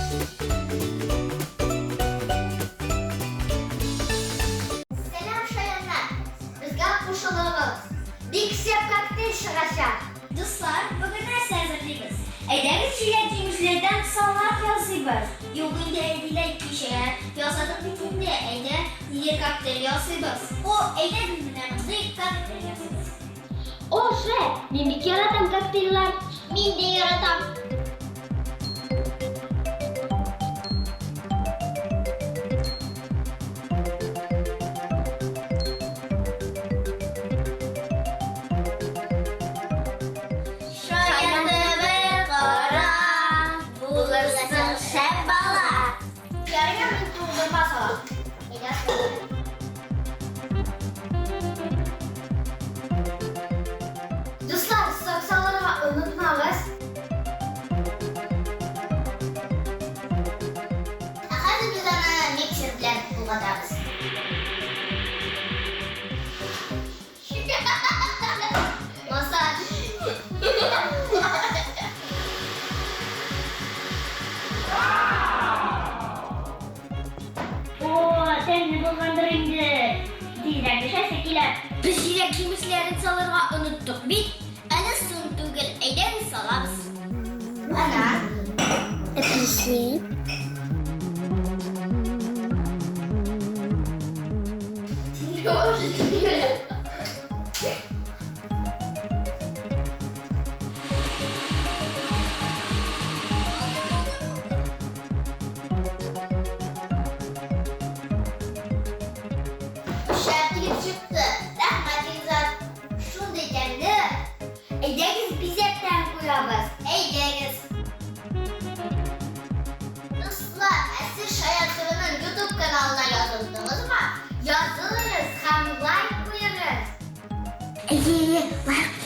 Сәлам, шаяннар! Безгә кушылыгыз! Бик шәп коктейль чыгачак! Дуслар, бүген нәрсә әзерлибез? Әйдәгез җиләк-җимешләрдән салат ясыйбыз. Юк инде, Әдилә, кичә ясадык бит инде. Әйдә, нидер коктейль ясыйбыз. О, әйдәгез менә мондый коктейль ясыйбыз. О, шәп! Мин бик яратам коктейльләр. Мин дә яратам. Шаянтыбы кара, булырсың шәп бала. Ярый, мин туңдырма салам. Әйдә, салам. Дуслар, сок салырга онытмагыз. Ә хәзер без аны миксер белән болгатабыз. Массаж. О, тәмле булгандыр инде. Тизрәк пешәсе килә. Без җиләк җимешләрен салырга оныттык бит. Әле соң түгел, әйдәгез салабыз. Банан. Апельсин. Шәп килеп чыкты. Рәхмәт, Илзат. Шундый тәмле. Әйдәгез бизәп тә куябыз. Әйдәгез. Дуслар, ә сез Шаян ТВның YouTube каналына язылдыгызмы? Язылыгыз һәм лайк куегыз. Әйе, лайк.